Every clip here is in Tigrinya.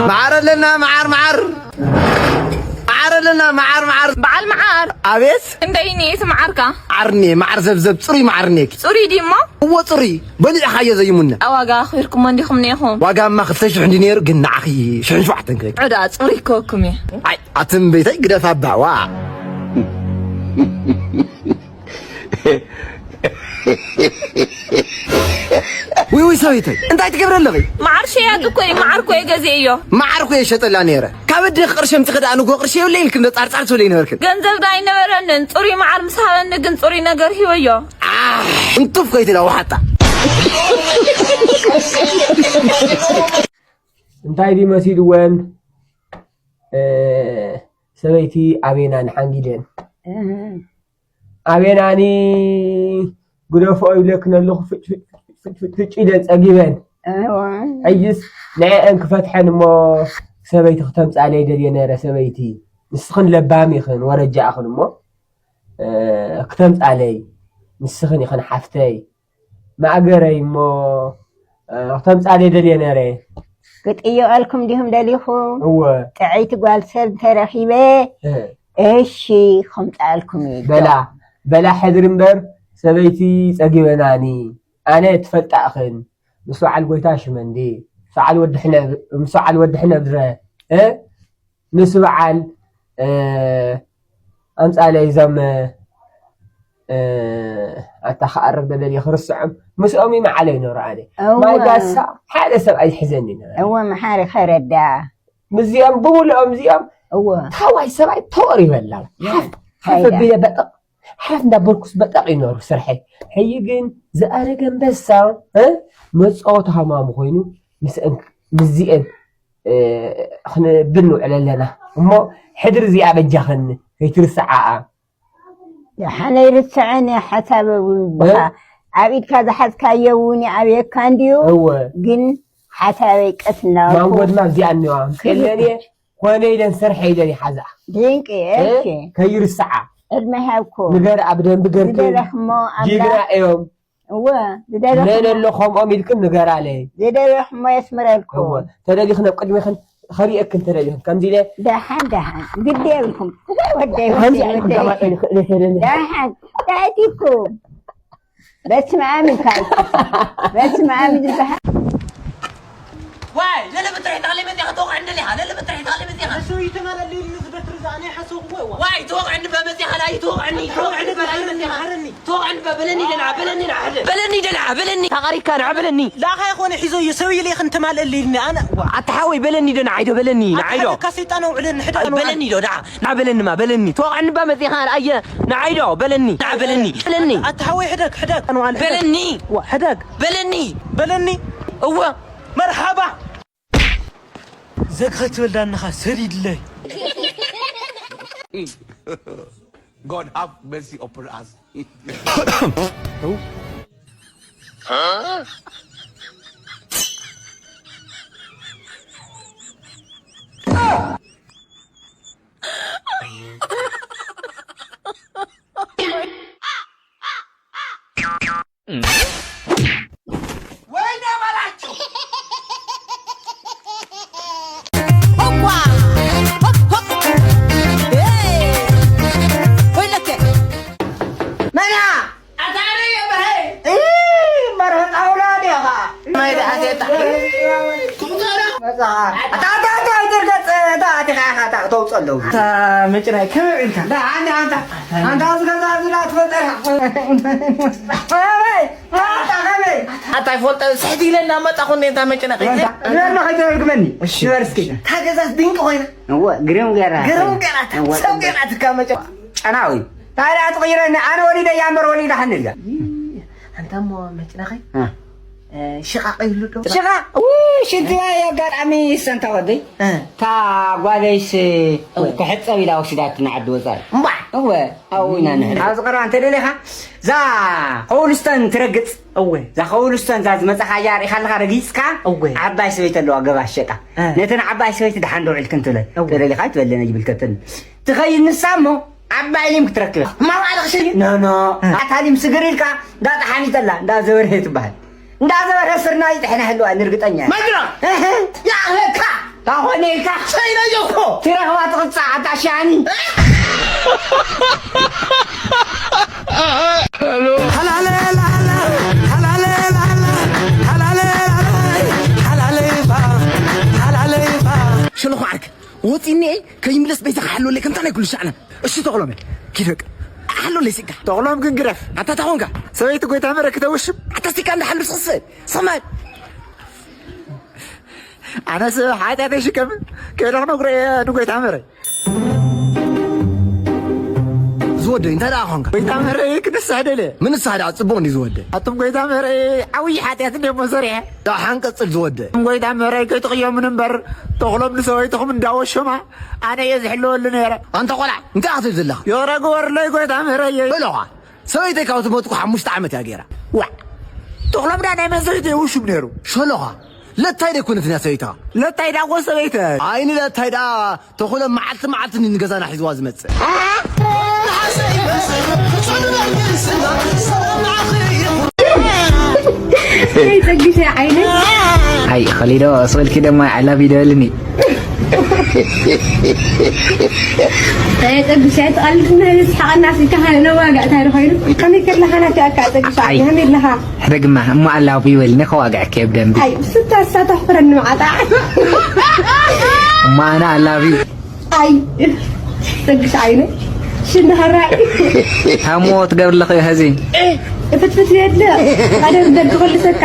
መዓር ኣለና፣ መዓር፣ መዓር። መዓር ኣለና፣ መዓር፣ መዓር። በዓል መዓር። ኣቤት። እንደይኒ እቲ መዓርካ? ዓርኒ፣ መዓር ዘብዘብ፣ ጽሩይ መዓር እኒኤኪ። ጽሩይ ድዩሞ? እዎ፣ ጽሩይ። በሊዕኻዮ ዘይሙነ። ዋጋ ኣኽቢርኩሞ እንዲኹም ኔኹም? ዋጋማ ክልተ ሽሕ እንዲ ነይሩ፣ ግን ንዓኺ ሽሕን ሸውዓተን ክበኪ። ዕዳ ጽሩይ ክወኩም እየ። ኣይ፣ ኣትም ቤተይ ግደፍ ኣባ፣ ዋ። ውይ፣ ውይ፣ ሰበይተይ፣ እንታይ ትገብሪ ኣለኺ? መዓር ሸያጥ እኮ እዩ፣ መዓር እኮ እየ ገዚኤዮ። መዓር እኮ እየ ሸጠላ ነይረ። ካብ ኣደ ቅርሺ ኣምፂኺ ደኣ ንጎ ቅርሺ የብለይ ኢልክን ዶ ፃርፃር ትብለይ ነበርክን? ገንዘብ ዶ ኣይነበረንን? ፅሩይ መዓር ምስ ሃበኒ ግን ፅሩይ ነገር ሂበዮ። ኣሕ፣ እንቱፍ ኮይትላ ውሓጣ። እንታይ ድዩ መሲልወን? እ፣ ሰበይቲ ኣቤናን ሓንጊደን። ኣቤናኒ ግደፎ ይብለክን ኣለኹ፣ ፍጭ፣ ፍጭ፣ ፍጭ፣ ፍጭ፣ ፍጭ ኢለን ጸጊበን። ሕጅስ ንዕአን ክፈትሐን እሞ ሰበይቲ ክተምጻለይ ደልየ ነረ። ሰበይቲ ንስኽን ለባም ኢኽን፣ ወረጃ ኢኽን እሞ፣ እ፣ ክተምጻለይ ንስኽን ኢኽን ሓፍተይ። ማእገረይ እሞ፣ እ፣ ክተምጻለይ ደልየ ነረ። ክጥይቐልኩም ዲኹም ደሊኹም? እወ። ጥዕይቲ ጓል ሰብ እንተረኺበ፣ እ። እሺ፣ ከምጻልኩም እዩ። በላ፣ በላ ሕድሪ እምበር ሰበይቲ ጸጊበናኒ። ኣነ ትፈልጣ እኽን ምስ በዓል ጎይታ ሽመንዲ፣ ምስ በዓል ወዲ ሕነ-፣ ምስ በዓል ወዲ ሕነብረ፣ እ? ምስ በዓል፣ እ፣ ኣምጻለይ እዞም፣ እ፣ ኣታ ክኣርግ ደደልየ ክርስዖም፣ ምስኦም ይመዓለ ይነብሩ ኣነ። እወ። ማይ ጋሳ ሓደ ሰብኣይ ዝሕዘኒ ነበረ። እወ፣ መሓሪ ከረዳ። ምስዚኦም ብምልኦም እዚኦም እወ። ታዋይ ሰብኣይ ተወር ይበላ። ያ፣ ሓፍ፣ ሓፍ ሓይዳ። ኣቢለ በጠቕ፣ ሓፍ እንዳበልኩስ በጠቕ ይነብሩ ስርሐይ። ሕጂ ግን ዝኣረገ ኣንበሳ፣ እ፣ መጻወቲ ሃማሙ ኮይኑ ምስአን፣ ምስዚአን እ፣ ክንብል ንውዕል ኣለና። እሞ ሕድሪ እዚኣ በጃኽን ከይትርስዓኣ። ደሓን ኣይርስዐን እየ ሓሳብ እውን እ? ብኻ ኣብ ኢድካ ዝሓዝካዮ እውን ይኣብየካ እንድዩ። እወ። ግን ሓሳበይ ቀስ እናበልኩ ማንጎ ድማ እዚኣ እኒዋ። ክብል። የለን እየ፣ ኮነ ኢለን ሰርሐ ኢለን ይሓዝኣ። ድንቂ እየ፣ እ? እሺ። ከይርስዓ። ዕድመ ይሃብኩም። ንገርኣ ብደንቢ ገርክን። ዝደለኽሞ ኣምላኽ ጅግና እዮም። እወ፣ ዝደለኹሞ መን ኣሎ ከምኦም ኢልክን ንገራለይ። ዝደለኹሞ የስምረልኩም። እወ፣ ተደሊኽን ኣብ ቅድሚኽን ኸሪኤክን ተደሊኽን። ከምዚ ኢለ ደሓን፣ ደሓን፣ ግዲ የብልኩም። እዛ ወደይ፣ ከምዚ ወደይ፣ ኣይኩም ወደይ። ተባዕዮ ይኽእል እየ ተደሊኽን። ደሓን፣ ታእቲኩም። በስመ ኣብ ኢልካ ኣይትፍታ። በስመ ኣብ ዝበሃል። ዋይ፣ ለለ ብትርሒ ተኽሊ መፂኻ ተወቕዕኒ ደሊኻ፣ ለለ ብትርሒ ተኽሊ መፂኻ። ሰበይትና ለለ ኢሉ ዝበትር እዛ ኣነ ሓሰብኩዎ። ዋይ፣ ተወቕዕኒ በመፂኻ፣ ናይ ተወቕዕኒ፣ ተወቕዕኒ በላይ መፂኻ። ተወቕዕኒ በ፣ በለኒ ደና፣ በለኒ ና፣ ሕደ። በለኒ ደና፣ በለኒ። ታቐሪካ ና፣ በለኒ። ላኻ ይኾነ ሒዞ እዩ፣ ሰብይ ሌኽን ትማልእ ሌልኒ፣ ኣነ፣ ዋ። ኣታ ሓወይ፣ በለኒ ደና፣ ዓይዶ፣ በለኒ፣ ና፣ ዓይዶ። ኣታ ሓደካ ሰይጣን ኣውዕለኒ፣ ሕደ ኣነ በለኒ ዶ፣ ና፣ ና፣ በለኒ ማ፣ በለኒ። ተወቕዕኒ በ መፂኻ፣ ኣየ፣ ና፣ ዓይዶ፣ በለኒ፣ ና፣ በለኒ፣ በለኒ። ኣታ ሓወይ፣ ሕደግ፣ ሕደግ፣ ኣነ ዋለ፣ ሕደግ። በለኒ። ዋ፣ ሕደግ። በለኒ። በለኒ። እወ። መርሓባ። ዘግ ኸይትበል ዳንኻ ሰዲድለይ። God have mercy upon us. ወይኔ በላቸው። ሆኳ! ሆፕ፣ ሆፕ! ኤይ! ወይለከ! መና! ኣታ ኣነ እየ በርሀ። እ፣ በርሀ ጣውላ ዲኻ? ማይ ደኣ ዜጣ። መጽሓፍ። ኣታ፣ ኣታ፣ ኣታ፣ ኣይትርገጽ፣ እታ ኣቲኻ ኢኻ፣ እታ ክተውጽኦ ኣለዉ። እታ መጭናይ ከመይ ውዒልካ? ዳ፣ ኣንታ፣ ኣንታ፣ ኣንታ፣ ኣብዚ ገዛ እዚ ዳ ትፈልጠ ኢኻ። ከመይ? ኣታ፣ ከመይ? ኣታ፣ ኣይፈልጠ፣ ስሕት ኢለ እናመጣኹ እንደ እታ መጭናይ። ኣንታ፣ ንበርና ከይተረግመኒ። እሺ። ንበር እስኪ። እሺ። እታ ገዛስ ድንቂ ኮይና። እወ፣ ግርም ገራ። ግርም ገራ፣ እወ፣ ሰብ ጽቡቅ። ገራ ትካ መጭ-፣ ጨናዊ። ታዲያ ትቕይረኒ፣ ኣነ ወሊደ እያ እምበር ወሊዳ ሓንልጋ። ኣንታ እሞ መጭናኸይ? እ። እ፣ ሽቓቕ ይህሉ ዶ? ሽቓቕ? ኡ፣ ሽንቲ ኣጋጣሚ ሰንታ ወደይ። እ። እታ ጓለይስ እወ። ክሕጸብ ኢላ ወሲዳትና ዓዲ ወጻኢ። እምባዕ። እወ፣ ኣብኡ ኢና ንሕደር። ኣብዚ ቀረባ እንተ ደሊኻ፣ እዛ ኮብልስቶን ትረግጽ። እወ። እዛ ኮብልስቶን እዛ ዝመጻኻ እያ ርኢኻ ኣለኻ ረጊጽካ። እወ። ዓባይ ሰበይቲ ኣለዋ ገባ ሸቃ። እ። ነተን ዓባይ ሰበይቲ ደሓን ዶ ውዒልክን ትብለን። እወ። እንተ ደሊኻ ኣይትበለነ ይብል ከተን። ትኸይድ ንሳ እሞ ዓባይ ሊም ክትረክብ። ማማ ኣለ ክሽሪ። ኖ፣ ኖ። እ። ኣታ ሊም ስግር ኢልካ እንዳ ጠሓኒተላ፣ እንዳ ዘበርሄ ትበሃል። እንዳዘበረ ስርና ይጥሕና ህልዋ ንርግጠኛ። መግራ! እህ! ያህካ! ታኾነ ኢልካ! ሰይነዮ እኮ! ትረኽባ ትቕጻዕ ኣጣሻኒ! ሃላለ ላላ፣ ሃላለ ላላ፣ ሃላለ ላላ፣ ሃላለ ባ፣ ሃላለ ባ። ሽልኹ ዓርክ፣ ወጺኒ ከይምለስ ቤተኻ ሓሎለይ ከምታ ናይ ኩሉ ሻዕና። እሺ ተቕሎመ፣ ኪደቅ። ሓሎለይ ሲካ። ተቕሎም ግን ግረፍ። ኣታ ታኾንካ፣ ሰበይቲ ጎይታ መረ ክተውሽም? ኣታ ሲካ እንዳሓሉ ስኽስእ። ሰማይ። ኣነስ ሓጢኣተይ ሽከም ከይደ ክነግሮ እየ ንጎይታ መረይ። ዝወደይ እንታይ ደኣ ኾንካ? ጎይታ መረይ ክንሳህ ደለ። ምንሳህ ደኣ ጽቡቕ እንዲ ዝወደይ። ኣቱም ጎይታ መረይ ዓብዪ ሓጢኣት እንደ እሞ ሰሪሐ። ደሓን ቀጽል ዝወደይ። ኣቱም ጎይታ መረይ ከይትቕየሙን እምበር ተኽሎም ንሰበይትኹም እንዳወሸማ ኣነ እየ ዝሕለወሉ ነይረ። ኣንታ ቆልዓ እንታይ ኣትብል ዘለኻ? የረ ግበርለይ ጎይታ መረይ። በለኻ ሰበይተይ ካብ ዝሞትኩ ሓሙሽተ ዓመት እያ ገይራ። ዋዕ! ተኽሎም ዳ ናይ መን ሰበይተይ ውሹም ነይሩ? ሸሎኻ! ለታይ ደይኮነትን እያ ሰበይትኻ? ለታይ ዳጎ ሰበይተይ? ኣይኒ ለታይ ደኣ ተኽሎም መዓልቲ መዓልቲ ንገዛና ሒዝዋ ዝመጽእ። ኣይ ጸግሸ ዓይነይ። ኣይ ኸሊዶ ስልኪ ድማ I love you ዶ በልኒ። ኣይ ጸግሸ ኣይትቐልድና፣ ስሓቕና ስልካ ነዋጋእታ ዶ ኮይኑ? ከመይ ከለኻ ናትኣካ ጸግሸ ኣይ። ከመይ ኣለኻ? ሕደግማ እሞ I love you በልኒ ከዋግዐካ እየ ብደንቢ። ኣይ ስታ ሳታ ፍረኒ መዓጣ። እሞ ኣነ I love you። ኣይ ጸግሽ ዓይነ ሽንዲ ኸራይ። ታሞ ትገብርለኺ ሀዚ። ፍትፍት የለ። ኣደር ደግ ኸልሰካ።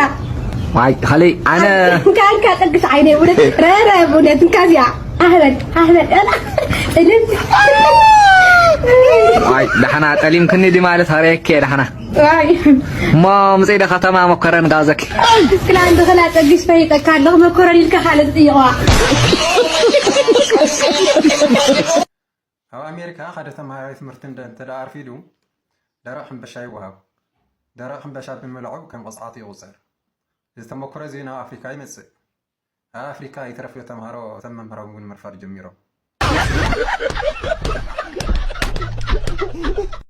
ዋይ ኸለይ ኣነ። እንካ እንካ ጸግሽ ዓይነ ውለት ረረ ውለት እንካ እዚኣ ኣህበል ኣህበል። እልም። ዋይ ደሓና ጠሊምክኒ ዲ ማለት ሃረየኪ ደሓና። ዋይ። እሞ ምጽኢ ዶ ከተማ መኮረን ጋዘኪ። ክላ እንድኽላ ጸግሽ ፈይጠካ ኣለኹ መኮረን ኢልካ ካልእ ትጥይቐዋ። ኣብ ኣሜሪካ ሓደ ተምሃራይ ትምህርቲ እንደ-፣ እንተ ደኣ ኣርፊዱ ደረቕ ሕንበሻ ይወሃብ። ደረቕ ሕንበሻ ብምብላዑ ከም ቅጽዓቱ ይቑጸር። እዚ ተመክሮ እዚ ናብ ኣፍሪካ ይመጽእ። ኣብ ኣፍሪካ ይትረፍዮ ተምሃሮ እቶም መምህሮም እውን ምርፋድ ጀሚሮም።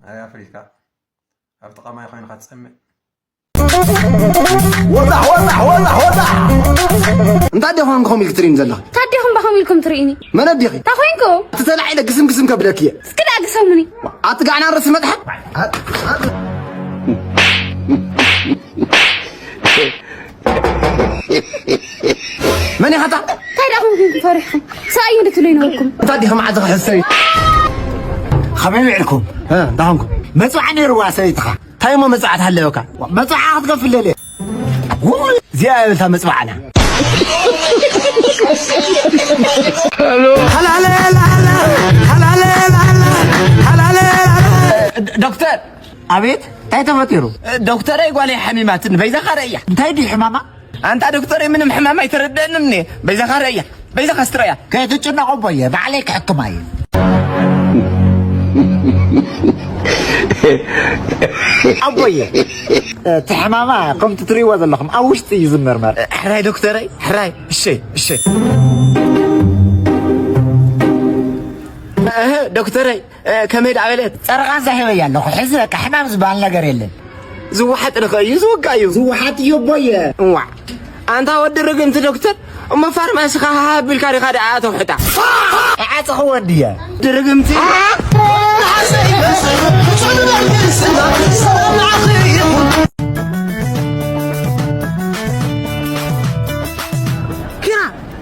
ኣይ ኣፍሪካ፣ ኣብ ጥቓ ማይ ኮይንካ ትጸምእ። ወጣሕ፣ ወጣሕ፣ ወጣሕ፣ ወጣሕ። እንታይ ዲኹም ከምኡ ኢልክ ትርእይኒ ዘለኺ? እንታይ ዲኹም ከምኡ ኢልኩም ትርእይኒ? መን ኣዲኺ? እንታይ ኮይንኩ? እቲ ተላዒለ ግስም ግስም ከብለኪ እየ። እስኪ ደኣ ግሰሙኒ። ኣቲ ጋዕና ርእሲ መጥሓ። መን ኢኻ እታ? እንታይ ደኣ ኮንኩም ፈሪሕኩም? ሰብኣይ እንድትብሉ ይነበርኩም። እንታይ ዲኹም ዓዚ ክሕሰይ? ከመይ ውዕልኩም? እ፣ እንታይ ኾንኩም? መጽዋዕ ነይርዋ ሰበይትኻ። እንታይ እሞ መጽዋዕ ትሃለወካ? መጽዋዓ ክትከፍል ደልየ። ጉል! እዚኣ እያ በልታ መጽዋዕና። ሃላለ ላላ፣ ሃላለ ላላ፣ ሃላለ ላላ። ዶ-፣ ዶክተር፣ ኣቤት፣ እንታይ ተፈጢሩ? ዶክተረይ፣ ጓለይ ሓሚማትኒ፣ በይዛኻ ርእያ። እንታይ ድዩ ሕማማ? ኣንታ ዶክተረይ፣ ምንም ሕማም ኣይተረደአንን እየ። በይዛኻ ርእያ፣ በይዛኻ ስትርእያ። ከይትጭነቕ ኣቦየ፣ ባዕለይ ክሕክማ እየ። ኣቦየ፣ እቲ ሕማማ ከምቲ ትርእይዎ ዘለኹም ኣብ ውሽጢ እዩ ዝመርመር። ሕራይ ዶክተረይ፣ ሕራይ። እሺ፣ እሺ። እህ፣ ዶክተረይ፣ እ፣ ከመይ ደኣ በለት? ጸረ ቃንዛ ሂበያ ኣለኹ። ሕዚ በቃ ሕማም ዝበሃል ነገር የለን። ዝወሓጥ ድኸ እዩ ዝውጋእ እዩ? ዝወሓጥ እዩ ኣቦየ። እዋዕ። ኣንታ ወዲ ርግምቲ ዶክተር፣ እሞ ፋርማሲ ኻሃ ኣቢልካ ዲኻ ደኣ ተውሕጣ? ዓጽኺ ወድየ። ድርግምቲ። ኪራ፣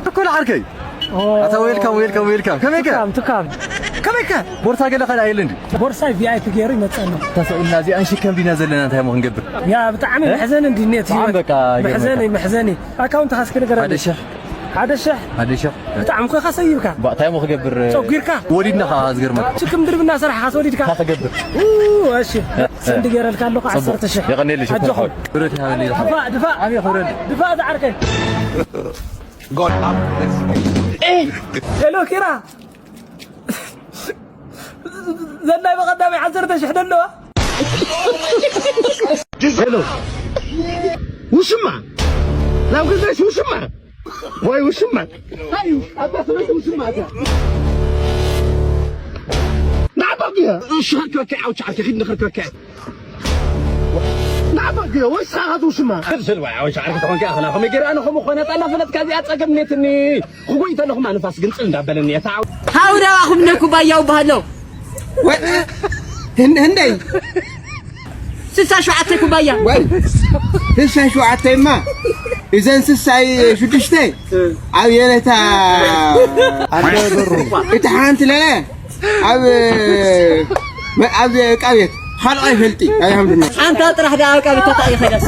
እኮ ለዓርከይ። ኦ። ኣታ ዌልካም፣ ዌልካም፣ ዌልካም። ከመይከ? ትካም፣ ትካም። ከመይከ? ቦርሳ ገለ ካልእ ኣየለ እንዲ? ቦርሳይ ቪኣይፒ ገይሩ ይመጸኒ። ተሰኡልና እዚኣን ሽከም ዲና ዘለና እንታይ እሞ ክንገብር? ያ፣ ብጣዕሚ እ? መሕዘኒ እንዲ ኔት ብጣዕሚ ህይወት። በቃ መሕዘኒ፣ ይገርመካ። መሕዘኒ። ኣካውንት ኻስኪ ንገረኒ። ሓደ ሽሕ። ሓደ ሽሕ? ሓደ ሽሕ። ብጣዕሚ እኮ ኢኻ ሰይብካ። ባ-፣ እንታይ እሞ ክገብር? ጸጒርካ? ወሊድና ኸዓ ዝገርመካ። ሽክም ድርብና ሰራሕኻስ ወሊድካ? እንታይ ክገብር? ኡ፣ እሺ። እ፣ እ። ሰንዲ ገይረልካ ኣለኹ ጽቡቕ። ዓሰርተ ሽሕ። የቐንየለይ፣ ኣጆኹም። ሽኮር። ክብረት ይሃበለይ። ድፋእ፣ ድፋእ። ዓብየ ክብረት። ድፋእ ዝዓርከይ። God have mercy። ሄሎ ኪራ፣ ዘናይ በቐዳማይ ዓሰርተ ሽሕ ደለዋ። ሄሎ፣ ውሽማ፣ ናብ ገዛሽ ውሽማ፣ ወይ ውሽማ፣ ኣይ፣ ኣታ ሰበይቲ ውሽማ እያ። ንዓባ ብያ፣ እሺ፣ ከርከ፣ ዓው፣ ቻ፣ ከኺድ ንኸርከ። ና ወይስ ካኻቱ ሽማ? ስልዋ ወይ ሻዕርክ ተኾንካ ኣኽና ከመይ ገይረ ኣነ ከምኡ ኾነ ጣና ፈለጥካ እዚኣ ጸገም ኔትኒ። ክጎይ ተለኹም ኣንፋስ ግን ጽል እንዳበለኒ እታ። ሃውዳባኹም ነኩባያው ባህሎ ወይ ህን- ህንደይ ስሳ ሸዓተ ኩባያ ወይ ስሳ ሸውዓተይማ እዘን ስሳይ ሽዱሽተ ኣብ የነታ እቲ ሓንቲ ለለ ኣብ ኣብ ዕቃ ቤት ካልኦ ኣይፈልጢ ኣይሃምድና ኣንታ ጥራሕ ደኣ ዕቃ ቤት ተጣይ ኸዳስ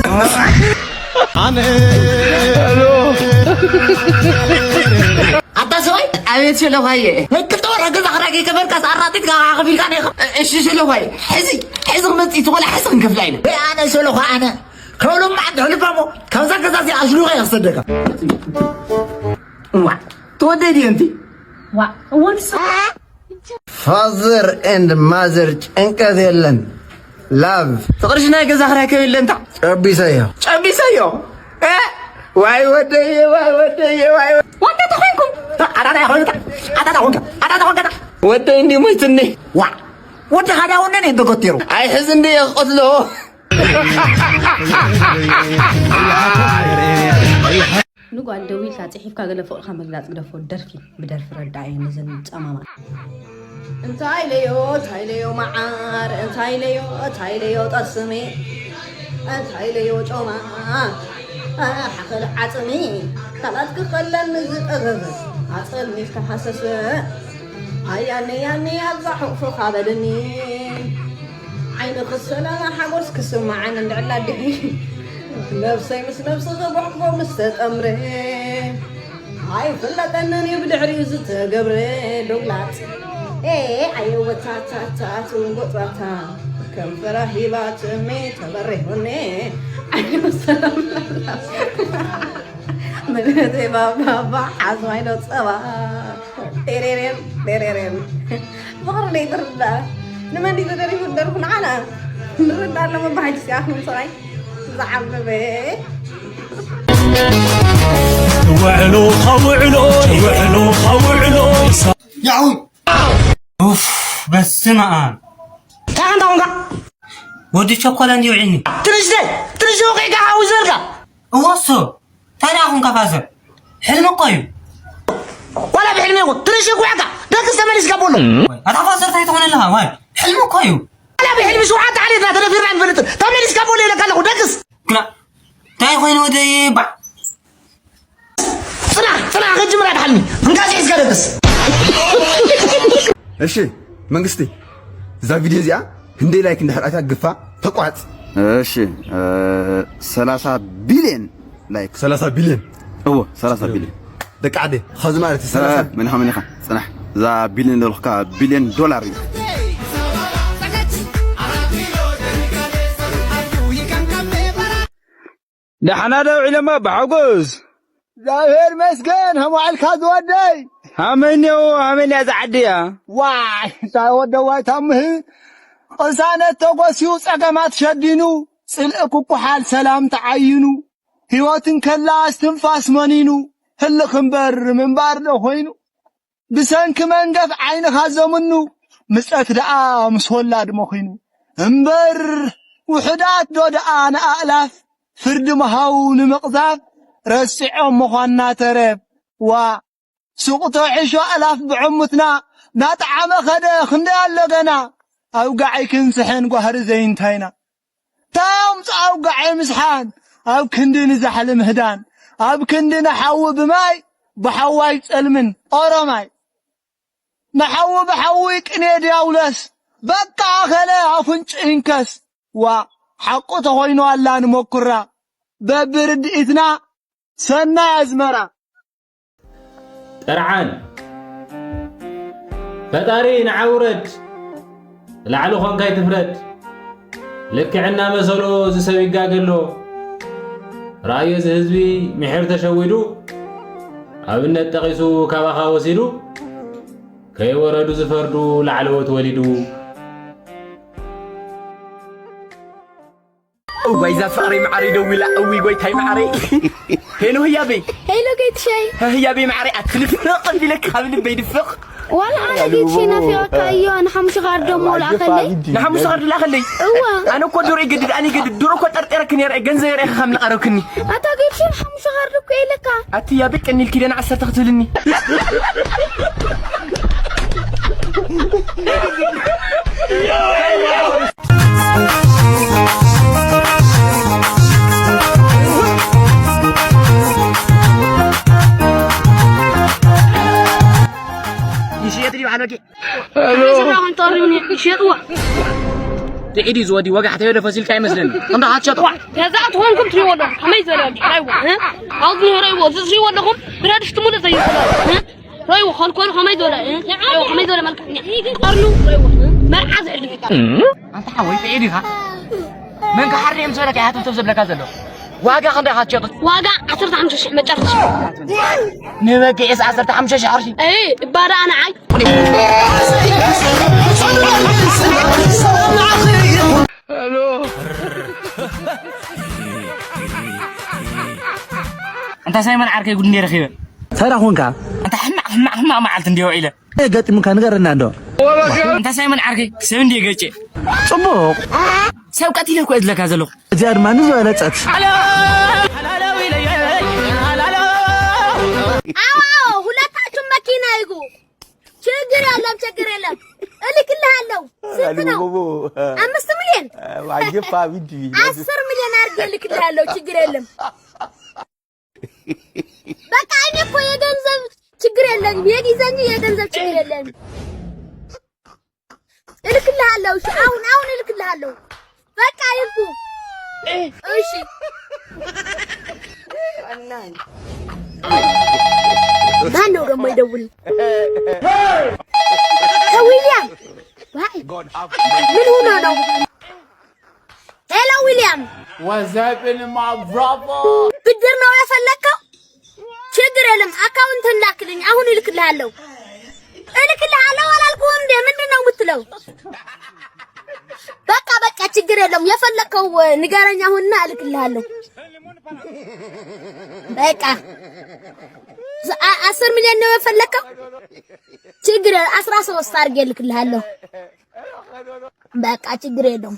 ኣታ ሰብኣይ ኣቤት ሸለዃየ ክልተ ወርሒ ገዛ ክራይ ከይከፈልካ ኣራጢጥካ ከዓ ከፊልካ ነይኻ እሺ ሸለዃየ ሕዚ ሕዚ ክመፅእ ትኾነ ሕዚ ክንከፍላ ኢና ኣነ ሸለዃ ኣነ ከብሎም መዓት ሕልፋሞ ካብዛ ገዛ እዚኣ ኣሽሉኻ እየ ክሰደካ እዋ ትወደይ ድዮ እንቲ ዋ እወንስ Father and mother ጭንቀት የለን love ፍቕርሽ ናይ ገዛ ክራይ ከይብለ እንታ ጨቢሰዮ ጨቢሰዮ እ? ዋይ ወደየ ዋይ ወደየ ዋይ ወ- ዋንታ ተኾንኩም ኣታታ ይኾንካ ኣታታ ኾንካ ኣታታ ኾንካ ወደይ እንዲ ሞይትኒ ዋ ወዲ ሃዳ ወነን እየ ተጎቲሩ ኣይሕዝ እንዲ እየ ክቐትሎ ንጓል ደዊልካ ጽሒፍካ ገለ ፍቕርካ ምግላጽ ግደፎ ደርፊ ብደርፊ ረዳየ ነዘን ጸማማት እንታይ ለዮ እንታይ ለዮ መዓር እንታይ ለዮ እንታይ ለዮ ጠስሚ እንታይ ለዮ ጮማ ሓኸል ዓፅሚ ካላት ክኸለን ዝጠበበ ኣፀልሚልካ ሃሰሰ ኣያኒ ያኒ ኣብዛ ሕቑፍኻ በልኒ ዓይኒ ክሰላና ሓጎስ ክስማዓን እንድዕላ ድዒ ነብሰይ ምስ ነብስኺ ቦሕኮ ምስ ተጠምረ ኣይፍለጠንን እዩ ብድሕሪኡ ዝተገብረ ዶግላት ኤ ኣየወታታታት እንጎጥባታ ከንፈራ ሂባ ትእሚ ተበሪሆኒ ዓይኑ ሰላም ምንህተይ ባባባ ሓዝማይ ዶ ፀባ ቴሬሬን ቴሬሬን ፍቕሪ ለይትርዳእ ንመን ድዩ ተደሪፉ ደርፉ ንዓና ንርዳእ ኣለዎ ብሓጂ ሲኣኽም ሰብኣይ ዝዓበበ ውዕሉ ከውዕሎ ውዕሉ ከውዕሎ ያው ኡፍ በስመ ኣብ ታንዳውንጋ ወዲ ቸኮላ እንዲ ውዒኒ ትንሽ ደ ትንሽ ወቂጋ ሃዊ ዘርጋ እወሶ ታዲያ ኣኹን ከፋዘር ሕልሚ እኮ እዩ ዋላ ብሕልሚ ይኹን ትንሽ ይኩዕካ ደቅስ ተመሊስካ ቦሎ ኣታ ፋዘር ታይ ትኾነ ኣለኻ ዋይ ሕልሚ እኮ እዩ ዋላ ብሕልሚ ሸውዓተ ዓሌትና ተደፊርና ንፈልጥን ተመሊስካ ቦሎ ኢለካ ኣለኹ ደቅስ ግና እንታይ ኮይኑ ወደይ ባዕ ፅናሕ ፅናሕ ክጅምራ ብሓልሚ እንካዚ ሒዝካ ደቅስ እሺ መንግስቲ እዛ ቪድዮ እዚኣ ክንደይ ላይክ እንድሕር ኣትያ ግፋ ተቋርፅ እሺ ሰላሳ ቢልዮን ላይክ ሰላሳ ቢልዮን እዎ ሰላሳ ቢልዮን ደቂ ዓደ ኸዚ ማለት እዩ ሰላሳ መን ኢኻ መን ኢኻ ፅናሕ እዛ ቢልዮን ደልካ ቢልዮን ዶላር እዩ ደሓና ዶ ውዒሎማ ብሓጎስ እግዚኣብሔር መስገን ሃም ዋዕልካ ዝወደይ ሃመይ እኒኦ ሃመይ እኒኣ ዝዓዲ እያ ዋይ እንታይ ወደዋይ ታምህ ቅሳነት ተጎስዩ ጸገማት ሸዲኑ ጽልኢ ክኩሓል ሰላም ተዓይኑ ህይወት እንከላ እስትንፋስ መኒኑ ህልኽ እምበር ምንባር ዶ ኮይኑ ብሰንኪ መንገፍ ዓይንኻ ዘምኑ ምጸት ደኣ ምስ ወላድ መኺኑ እምበር ውሑዳት ዶ ደኣ ንኣእላፍ ፍርዲ ምሃው ንምቕዛፍ ረሲዖም ምዃንና ተረፍ ዋ ሱቕ ተውሕሾ ኣእላፍ ብዕሙትና ናጠዓመ ኸደ ክንደይ ኣሎ ገና ኣውጋዓይ ክንስሕን ጓህሪ ዘይንታይና ታዮም ጻውጋዐ ምስሓን ኣብ ክንዲ ንዛሕሊ ምህዳን ኣብ ክንዲ ንሓዊ ብማይ ብሓዋይ ጸልምን ኦሮማይ ንሓዊ ብሓዊ ቅኔ ዲያብሎስ በቃ ኣኸለ ኣፍንጭ ይንከስ ዋ ሓቁ ተኾይኑ ኣላ ንመኩራ በብርድኢትና ሰናይ ኣዝመራ ጥርዓን ፈጣሪ ንዓ ውረድ ላዕሊ ኾንካ ኣይትፍረድ ልክዕ እናመሰሎ እዚ ሰብ ይጋገ ኣሎ ረኣዮ እዚ ህዝቢ ምሒር ተሸዊዱ ኣብነት ጠቒሱ ካባኻ ወሲዱ ከይወረዱ ዝፈርዱ ላዕለዎት ወሊዱ ወይ እዛ ፍቕሪ መዓረይ ደዊላ፣ እውይ ጎይታይ መዓረይ። ሄሎ ህያበይ። ሄሎ ጌትሸይ። ህያበይ መዓረይ፣ ኣትንፍቕ ኣቢለኪ ካብ ልበይ ድፍቕ። ዋላ ኣነ ጌትሸይ ናፊቐካ እዮ፣ ንሓሙሽተ ካርድ ደሞ ላእኸለይ። ንሓሙሽተ ካርድ ላእኸለይ? እወ። ኣነ እኮ ድሮ ይገድድ፣ ኣነ ይገድድ። ድሮ እኮ ጠርጢረኪ ነይረ፣ ገንዘብ ርኤኺ ካብ ንቐረብክኒ። ኣታ ጌትሸይ ንሓሙሽተ ካርድ እኮ የለካ። ኣቲ ህያበይ ቀኒልኪ ደና ዓሰርተ ክትብልኒ። ይሽየጥ ድዩ በዓል ወዲ? ከመይ ዝበለ ኣንጠርዩኒ ይሸጥዎ? ትዒዲ ዝወዲ ዋጋ ሕተዮ ዶ ፈሲልካ ይመስለኒ። እንዳ ሃትሸጦ። ዋ፣ ገዛ ትኾንኩም ትሪእዎ ኣለኹም። ከመይ ዝበለ ወዲ? ራይዎ፣ እ? ኣብዚ ንረይዎ፣ እዚ ትሪእዎ ኣለኹም። ብረድስቲ ሙሉእ ዘይብሉ፣ እ? ራይዎ፣ ኾልኮሉ ከመይ ዝበለ፣ እ? ራይዎ፣ ከመይ ዝበለ መልክዕ። ቀርኑ፣ ራይዎ፣ እ? መርዓ ዝሕልፍ። ኣንታ ሓወይ፣ ትዒዲ ኢኻ? መን ክሓርድ እዮም ዝበለካ? ኢኻ ትብትብ ዘብለካ ዘሎ። ዋጋ ክንደይ ኢኻ ትሸጡ? ዋጋ ዓሰርተ ሓሙሽተ ሽሕ መጨረሻ። ንበጊዕስ ዓሰርተ ሓሙሽተ ሽሕ ቅርሺ? እይ፣ እባ ደኣ ንዓይ። ኣንታ ሳይመን ዓርከይ ጉድ እንደ ረኺበ። እንታይ ደኣ ኾንካ? ኣንታ ሕማቕ፣ ሕማቕ፣ ሕማቕ መዓልቲ እንድየ ውዒለ። ገጢሙካ ንገረና እንዶ። እንታ ሳይመን ዓርከይ፣ ሰብ እንድየ ገጭ። ጽቡቕ። ሰብ ቀቲለ እኮ እየ ዝለካ ዘለኹ። እዚኣ ድማ ንዝበለጸት። ኣዎ፣ ኣዎ፣ ሁለታችሁም መኪና ይግቡ። ችግር የለም፣ ችግር የለም። እልክልሃለሁ። ስንት ነው? አምስት ሚሊዮን? አስር ሚሊዮን አድርጌ እልክልሃለሁ። ችግር የለም። በቃ እኔ እኮ የገንዘብ ችግር የለኝም፣ የጊዜ እንጂ የገንዘብ ችግር የለኝም። እልክልሃለሁ። እሺ፣ አሁን አሁን እልክልሃለሁ። በቃ ይልኩ። እሺ። ማን ነው ደግሞ ይደውል? ከዊልያም። ምን ሆኖ ነው? ሄሎ ዊልያም። What's happening, my brother? ብድር ነው የፈለግከው? ችግር የለም፣ አካውንት ላክልኝ፣ አሁን እልክልሃለሁ። እልክልሃለሁ አላልኩህም እንዴ? ምንድን ነው የምትለው? በቃ በቃ፣ ችግር የለም፣ የፈለግከው ንገረኝ አሁንና እልክልሃለሁ። በቃ አ- አስር ሚሊዮን ነው የፈለግከው? ችግር የለም፣ አስራ ሶስት አድርጌ እልክልሃለሁ። በቃ ችግር የለውም።